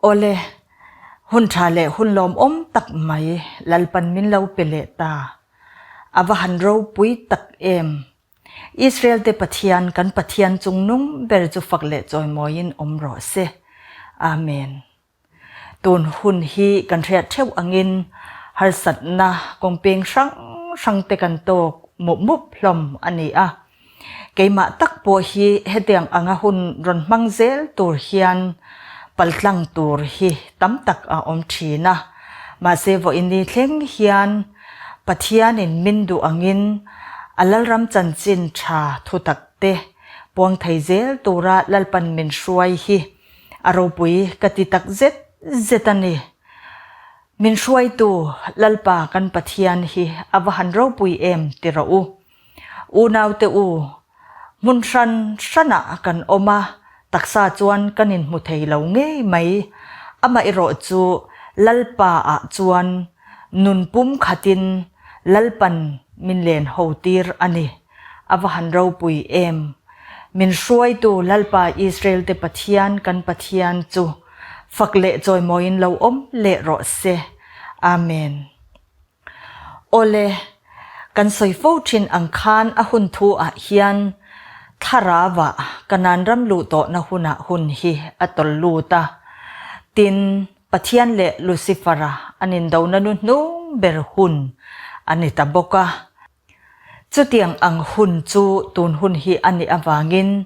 Awle, hun tha leh hun lawmawm tak mai Lalpan min lo pe leh ta. A va han ropui tak em! Israel te Pathian kan Pathian chungnung ber chu fak leh chawimawiin awm rawh se. Amen. Tun hun hi kan hriat theuh angin harsatna kawngpeng hrang hrang te kan tawk mup mup hlawm a ni a. Keimah tak pawh hi hetiang anga hun rawn hmang zel tur hian paltlang tur hi tam tak a awm thin a. Mahse vawiini thleng hian Pathianin min duh angin a Lalram chanchin tha thutak te puang thei zel tura Lalpan min hruai hi A ropui ka ti tak zet zet a ni. Min hruaitu Lalpa kan Pathian hi a va han ropui em ti rawh u. Unaute u, hmun hran hranah kan awm a, taksa chuan kan inhmu thei lo ngei mai. Amaherawh chu Lalpa ah chuan nun pum khatin Lalpan min len ho tir a ni. A va han ropui em! Min hruaitu Lalpa Israel-te Pathian kan Pathian chu fak leh chawimawiin lo awm leh rawh se. Amen. Awle, kan sawi fo thin ang khan a hun thu ah hian Thlarauah Kanaan ram luh tawhna hunah hun hi a tawlh lut a. Tin, Pathian leh Lucifer-a an indona nu hnung ber hun a ni ta bawk a. Chutiang ang hun chu tun hun hi a nih avangin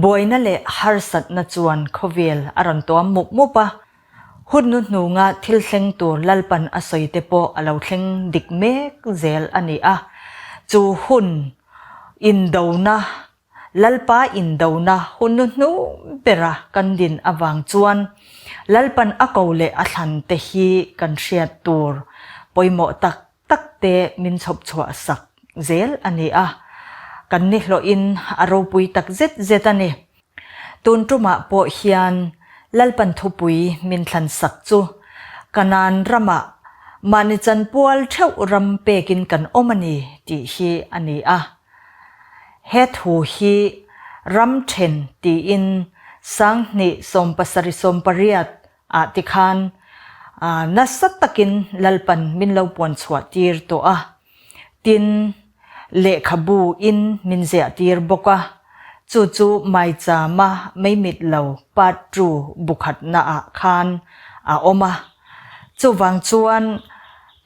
buaina leh harsatna chuan khawvel a rawn tuam mup mup a, hun nu hnunga thil thleng tur Lalpan a sawi te pawh a lo thleng dik mek zel a ni a, chu hun indona, Lalpa indona hun nu hnung bera kan din avang chuan Lalpan a ko leh a thlan te hi kan hriat tur pawimawh tak tak te min chhawp chhuah sak zel a ni a, kan ni hlawhin a ropui tak zet zet a ni. Tun tumah pawh hian Lalpan thupui min thlan sak chu Kanaan ramah mahni chanpual theuh ram pekin kan awm a ni tih hi a ni a. He thu hi ram then tiin 20 78 ah tikhan nasa takin Lalpan min lo puan chhuah tir tawh a, tin, lehkhabu in min ziah tir bawk a, chu chu Maichama meimit lo part two bu khatna ah khan a awm a. Chuvang chuan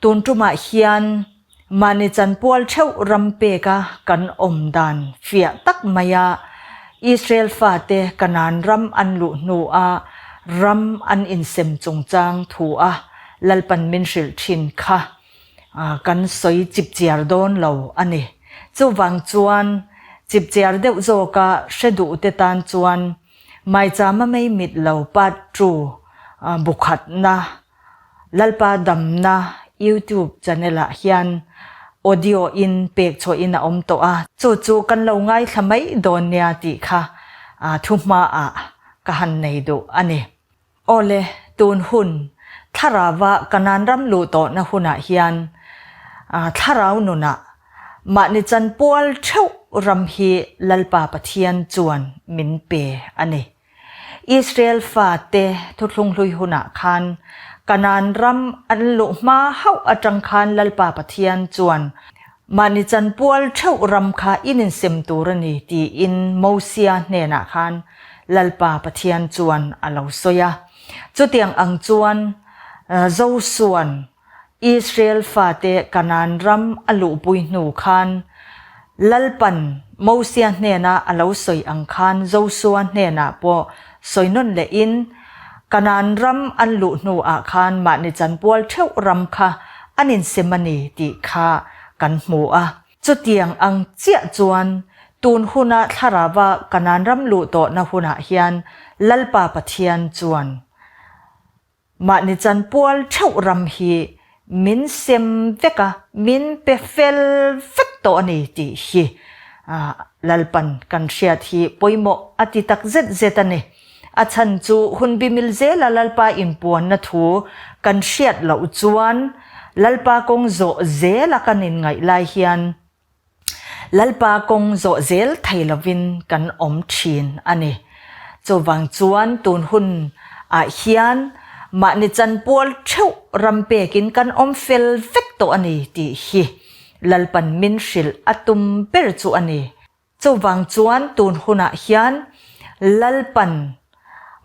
tun tumah hian Mahni chanpual theuh ram peka kan awm dan fiah tak maia Israel fate Kanaan ram an luh hnua ram an insem chungchang thu a Lalpan min hrilh thin kha kan sawi chipchiar dawn lo a ni. Chuvang chuan chipchiar deuh zawka hre duhte tan chuan Maichama mei mit lo part two bu khatna Lalpa damna YouTube channel ah hian audio in pek chhuah in a awm tawh a, chu chu kan lo ngaithla mai dawn nia tih kha thu hma ah ka han nei duh a ni. Awle, tun hun, thlarau ah Kanaan ram luh tawhna hunah hian thlarau nunah mahni chanpual theuh ram hi Lalpa Pathian chuan min pe a ni. Israel fate thuthlung hlui hunah khan Kanaan ram an luh hma hauh atang khan Lalpa Pathian chuan mahni chanpual theuh ram kha in insem tur a ni tiin Mosia hnenah khan Lalpa Pathian chuan a lo sawi a. Chutiang ang chuan Josua'n Israel fate Kanaan ram a luhpui hnu khan Lalpan Mosia hnena a lo sawi ang khan Josua hnenah pawh sawi nawn lehin Kanaan ram an luh hnuah khan mahni chanpual theuh ram kha an insem a ni tih kha kan hmu a. Chutiang ang chiah chuan tun huna thlarauva Kanaan ram luh tawhna hunah hian Lalpa Pathian chuan Mahni chanpual theuh ram hi min sem vek a, min pe fel vek tawh a ni tih hi Lalpan kan hriat hi pawimawh a ti tak zet zet a ni. A chhan chu hun bimil zela Lalpa inpuanna thu kan hriat loh chuan Lalpa kawng zawh zela kan inngaih lai hian Lalpa kawng zawh zel thei lovin kan awm thin a ni. Chuvang chuan tun hun Ah hian mahni chanpual theuh ram pekin kan awm fel vek tawh a ni tih hi Lalpan min hrilh a tum ber chu a ni. Chuvang chuan tun hunah hian Lalpan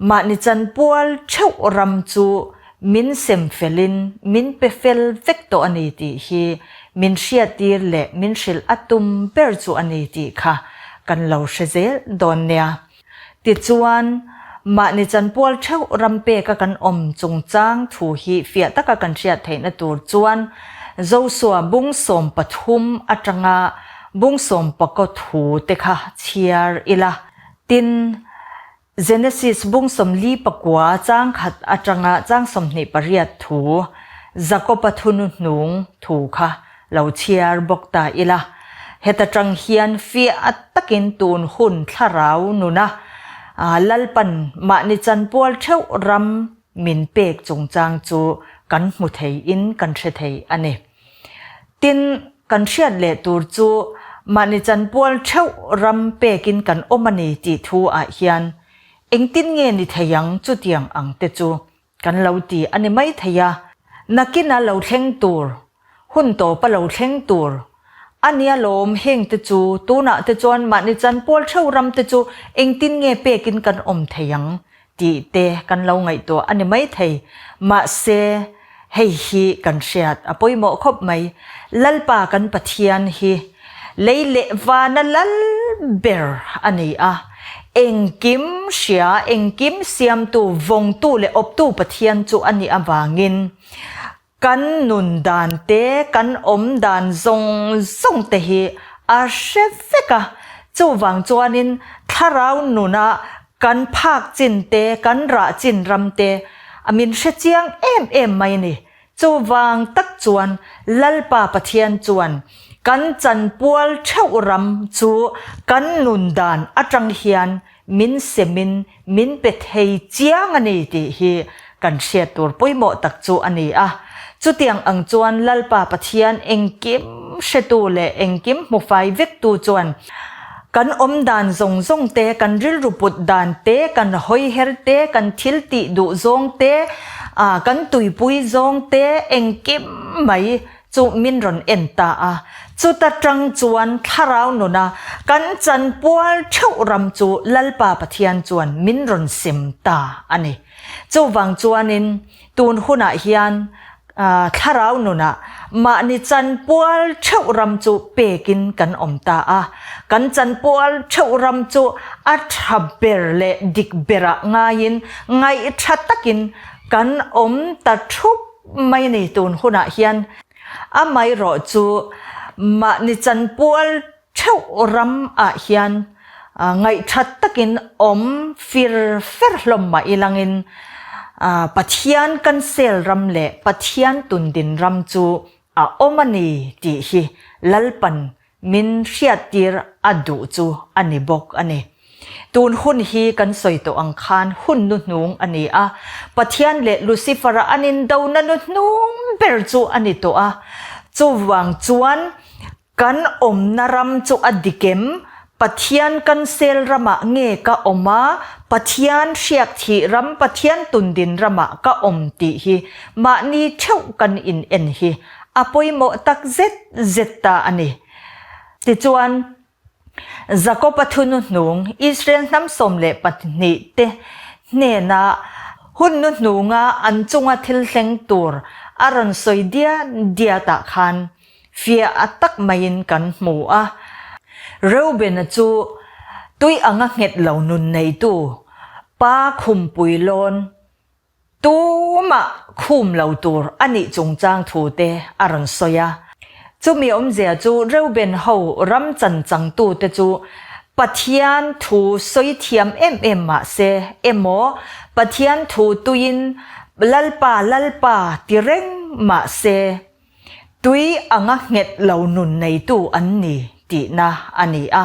mahni chanpual theuh ram chu min sem felin min pe fel vek tawh a ni tih hi min hriattir leh min hrilh a tum ber chu a ni tih kha kan lo hre zel dawn nia. Tichuan, mahni chanpual theuh ram peka kan awm chungchang thu hi fiah taka kan hriat theihna tur chuan Josua bung 13 atanga bung sawmpakaw thu te kha chhiar ila. Tin, Genesis bung 49 chang khat atanga chang 28 thu, Jakoba thunuhnung thu kha lo chhiar bawk ta ila, heta tang hian fiah takin tun hun thlarau nuna Lalpan mahni chanpual theuh ram min pek chungchang chu kan hmu thei in kan hre thei a ni. Tin, kan hriat leh tur chu mahni chanpual theuh ram pekin kan awm a ni tih thu ah hian engtin nge ni thei ang chutiang ang te chu Kan lo ti a ni mai thei a, nakina lo thleng tur, hun tawpa lo thleng tur a nia lawm heng te chu tunah te chuan mahni chanpual theuh ram te chu engtin nge pekin kan awm thei ang tih te kan lo ngaihtuah a ni mai thei. Mahse, hei hi kan hriat a pawimawh khawp mai. Lalpa kan Pathian hi lei leh vana lal ber a ni a. Engkim hria, engkim siamtu, vawngtu leh awptu Pathian chu a nih avangin kan nun dan te, kan awm dan zawng zawng te hi a hre vek a. Chuvang chuanin thlarau nuna kan phak chin te, kan rah chin ram te a min hre chiang em em mai a ni. Chuvang tak chuan Lalpa Pathian chuan kan chanpual theuh ram chu kan nun dan atang hian min semin min pe thei chiang a ni tih hi kan hriat tur pawimawh tak chu a ni a. Chutiang ang chuan Lalpa Pathian engkim hretu leh engkim hmufai vektu chuan kan awm dan zawng zawng te, kan rilru put dan te, kan hawiher te, kan thil tih duh zawng te, kan tuipui zawng te engkim mai chu min rawn en ta a. Chuta tang chuan thlarau nuna kan chanpual theuh ram chu Lalpa Pathian chuan min rawn sem ta a ni. Chuvang chuanin tun hunah hian thlarau nunah mahni chanpual theuh ram chu pekin kan awm ta a. Kan chanpual theuh ram chu a tha ber leh dik berah ngaiin ngaihtha takin kan awm ta thup mai a ni tun hunah hian. Amaherawh chu mahni chanpual theuh ram ah hian ngaihthat takin awm fir fer hlawm mah ilangin Pathian kan sel ram leh Pathian tundin ram chu a awm a ni tih hi Lalpan min hriattir a duh chu a ni bawk a ni. Tun hun hi kan sawi tawh ang khan hun nuhnung a ni a, Pathian leh Lucifer-a an indona nuhnung ber chu a ni tawh a, chuvang chuan Kan awmna ram chu a dik em? Pathian kan sel ramah nge ka awm a, Pathian hriak thih ram, Pathian tundin ramah ka awm tih hi mahni theuh kan in en hi a pawimawh tak zet zet ta a ni. Tichuan, Jakob-a thunuhnung Israel hnam 12 te hnena hun nuhnunga an chunga thil thleng tur a rawn sawi diat diatah khan Fiah a tak maiin kan hmu a. Reuben-a chu tui anga nghet lo nun neitu pa khumpui lawn tumah khum lo tur a nih chungchang thu te a rawn sawi a. Chumi awmzia chu Reuben ho ram chan changtute chu Pathian thu sawi thiam em em mah se emaw Pathian thu tuiin Lalpa Lalpa ti reng mah se Tui anga nghet lo nun neitu an ni tihna a ni a.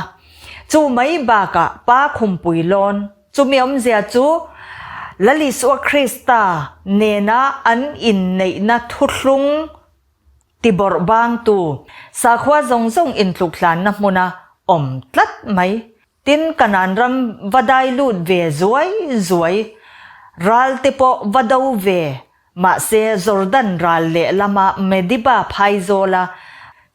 Chu mai bakah Pa Khumpui lawn chumi awmzia chu Lal Isua Krista nena an inneihna thuthlung tibawrh bangtu sakhua zawng zawng intlukhlanna hmuna awm tlat mai Tin, Kanaan ram va dai lut ve zuai zuai. Ral te pawh va do ve mahse Jordan ral lehlama Mediba phaizawla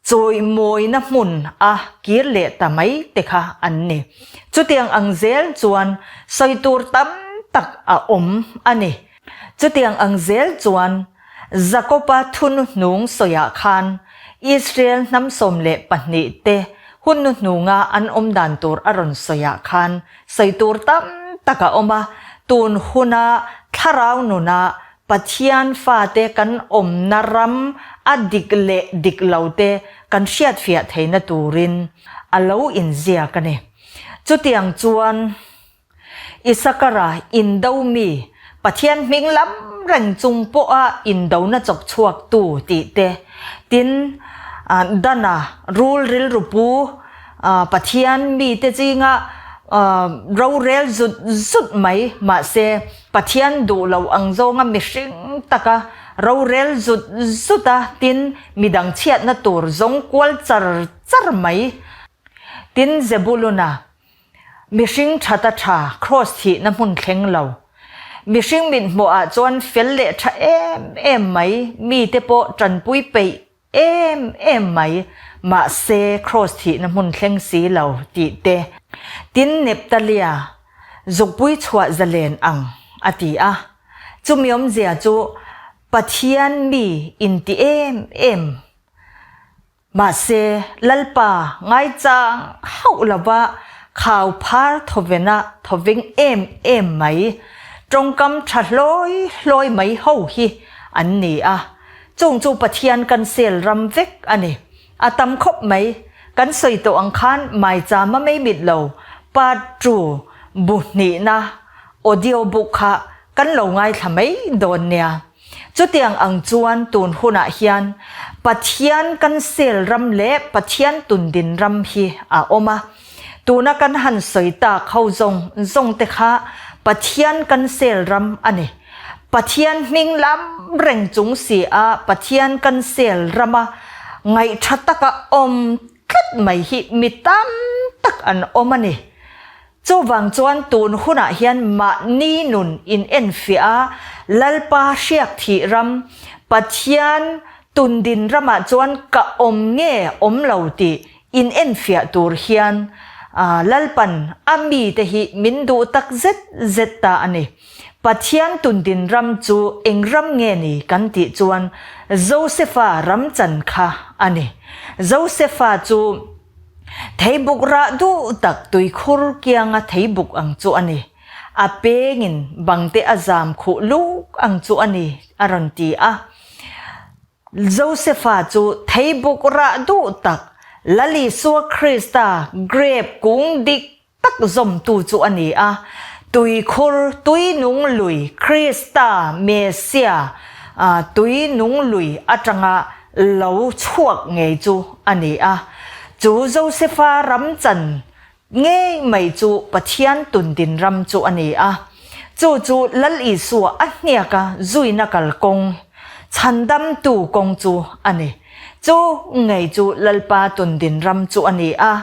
chawimawina hmun a kir leh ta mai te kha an ni. Chutiang ang zel chuan sawi tur tam tak a awm a ni. Chutiang ang zel chuan Jakoba thunuhnung sawiah khan Israel hnam 12 te hun nuhnunga an awm dan tur a rawn sawiah khan sawi tur tam tak a awm a, tun huna thlarau nuna Pathian fate kan awmna ram a dik leh dik lo te kan hriatfiah theihna turin a lo inziak a ni. Chutiang chuan. Isakara indo mi, Pathian hming lam reng chung pawha indona chawk chhuaktu tih te, tin, Dana rul rilru pu, Pathian mite zinga rorel zut zut mai, mahse Pathian duh lo ang zawnga mihring taka rorel zut zut a, tin, midang chhiatna tur zawng kual char char mai, tin, Zebuluna Mihring thata tha, Kraws thihna hmun thleng lo. Mihring mithmuh ah chuan fel leh tha em em mai, mite pawh tanpui peih em em mai, mahse Kraws thihna hmun thleng si lo tih te. Tin Neptalia, zukpui chhuah zalen ang, a ti a. Chumi awmzia chu Pathian mi inti em em. Mahse, Lalpa ngaichang hauh lova khau phar thawvena thawveng em em mai, tawngkam tha hlawi hlawi mai ho hi an ni a. Chung chu Pathian kan sel ram vek a ni. A tam khawp mai. Kan sawi tawh ang khan maichama mei mit lo part two bu hnihna audio book kha kan lo ngaithla mai dawn nia. Chutiang ang chuan tun hunah hian Pathian kan sel ram leh Pathian tundin ram hi a awm a. Tuna kan han sawi tak ho zawng zawng te kha Pathian kan sel ram a ni. Pathian hming lam reng chung si a Pathian kan sel rama ngaihtha taka awm tlat mai hi mi tam tak an awm a ni. Chuvang chuan tun hunah hian mahni nun in enfiah a, Lalpa hriak thih ram, Pathian tundin ramah chuan ka awm nge awm lo tih in enfiah tur hian Lalpan a mite hi min duh tak zet zet ta a ni. Pathian tundin ram chu eng ram nge ni kan tih chuan Josefa ram chan kha a ni. Josefa chu Theibuk rah duh tak tuikhur kianga theibuk ang chu a ni. A pengin bangte a zam khuh luk ang chu a ni, a rawn ti a. Josefa chu theibuk rah duh tak Lal Isua Krista grape kung dik tak zawmtu chu a ni a, tuikhur, tui nung lui, Krista, Mesia, tui nung lui atanga lo chhuak ngei chu a ni a. Chu Josefa ram chan ngei mai chu Pathian tundin ram chu a ni a. Chu chu Lal Isua a hniaka zuina kalkawng, chhandamtu kawng chu a ni. Chu ngei chu Lalpa tundin ram chu a ni a,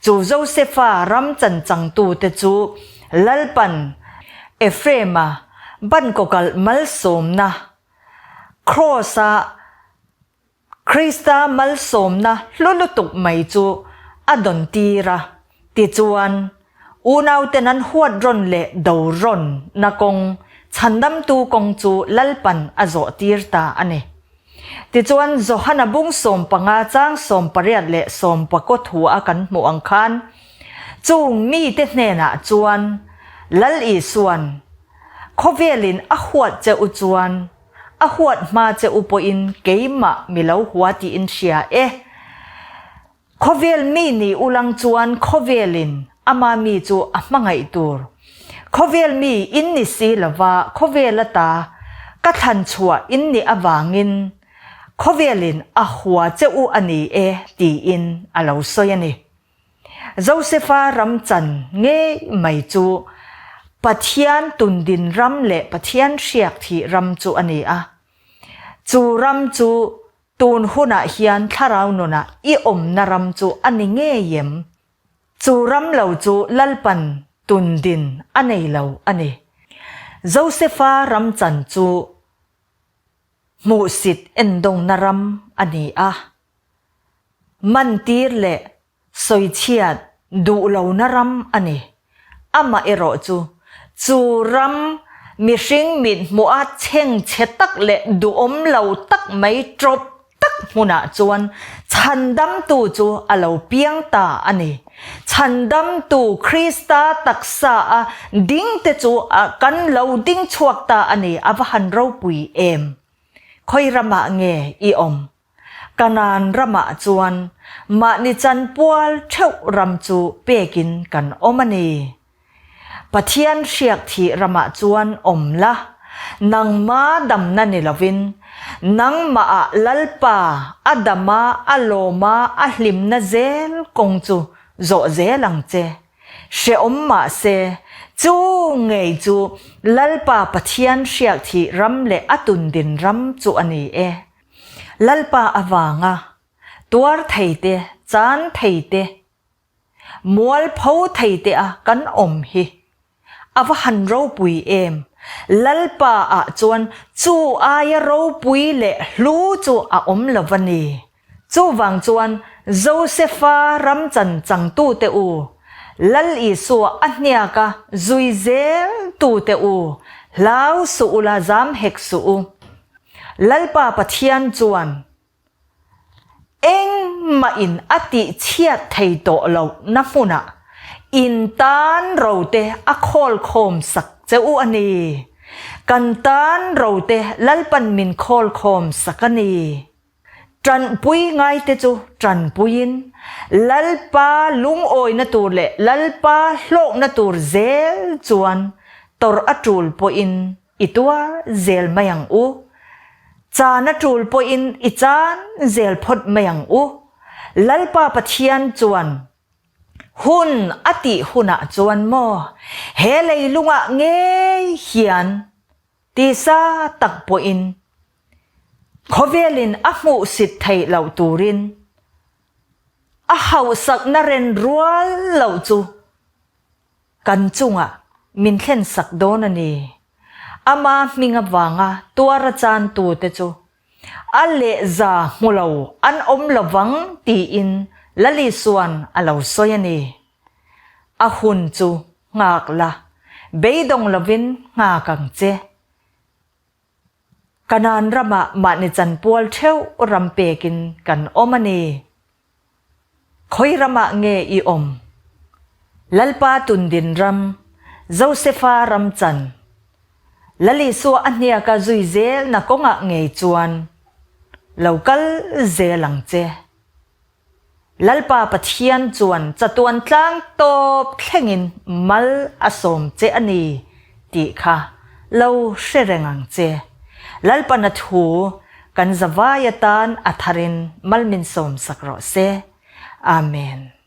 chu Josefa ram chanchangtute chu Lalpan Ephraima ban kawkalh malsawmna, Kraws-a Krista malsawmna hlu lutuk mai chu a dawn tir a, tichuan unauten an huat rawn leh do rawn na kawng chhandamtu kawng chu Lalpan a zawh tir ta a ni. Tichuan, Johana bung 15 chang 18 leh 19 thu a kan hmuh ang khan, chung mite hnenah chuan Lal Isuan, Khawvelin a huat che u chuan, a huat hma che u pawhin keimah mi lo hua tiin hria e. Khawvel mi ni ulang chuan khawvelin ama mi chu a hmangaih tur. Khawvel mi in ni si lova khawvel ata ka thlan chhuah in nih avangin khawvelin a hua che u a ni e tiin a lo sawi a ni. Josefa ram chan ngei mai chu Pathian tundin ram leh Pathian hriak thih ram chu a ni a. Chu ram chu Tun hunah hian thlarau nunah i awmna ram chu a ni ngei em? Chu ram lo chu Lalpan tundin a nei lo a ni. Josefa ram chan chu hmuhsit endawngna ram a ni a, mantir leh sawichhiat duh lohna ram a ni. Amah erawh chu, chu ram mihring mit hmuha chhengchhe tak leh duhawm lo tak mai ṭawp tak hmunah chuan Chhandamtu chu a lo piang ta a ni. Chhandamtu Krista taksa a dingte chu kan lo ding chhuak ta a ni, a va han ropui em! Khawi ramah nge i awm? Kanaan ramah chuan mahni chanpual theuh ram chu pekin kan awm a ni. Pathian hriak thih ramah chuan awm la, nangma damna ni lovin, nangmahah Lalpa a dama a lawma a hlimna zel kawng chu zawh zel ang che. Hrehawm mahse, chu ngei chu Lalpa Pathian hriak thih ram leh a tundin ram chu a ni e. Lalpa avanga tuar thei te, chan thei te, mualpho thei te a kan awm hi a va han ropui em! Lalpa ah chuan chu aia ropui leh hlu chu a awm lo va ni. Chuvang chuan Josefa ram chan changtute u, Lal Isua a hniaka zui zel tute u, hlau suh ula zam hek suh u. Lalpa Pathian chuan engmah in a tih chhiat thei tawh loh na hmunah in tan rote a khawl khawm sak che u a ni. Kan tan rote Lalpan min khawl khawm sak a ni. Tanpui ngaite chu tanpuiin Lalpa lungawina tur leh Lalpa hlawkna tur zel chuan tawrh a tul pawhin I tuar zel mai ang u. Chan a tul pawhin i chan zel phawt mai ang u. Lalpa Pathian chuan hun a tih hunah chuan maw he leilungah ngei hian tisa tak pawhin khawvelin a hmuhsit theih loh turin a hauhsakna ren rual loh chu Kan chungah min thlen sak dawn a ni. Ama hming avanga tuar a chantute chu a lehza hmu lo an awm lo vang tiin Lalisuan a lo sawi a ni. A hun chu nghak la, beidawng lovin nghak ang che. Kanaan ramah mahni chanpual theuh ram pekin kan awm a ni. Khawi ramah nge i awm? Lalpa tundin ram, Josefa ram chan. Lalisua a hniaka zui zelna kawngah ngei chuan lo kal zel ang che. Lalpa Pathian chuan chatuan tlang tawp thlengin mal a sawm che a ni tih kha lo hre reng ang che. Lalpana thu kan zavai atan a tharin mal min sawm sak rawh se. Amen.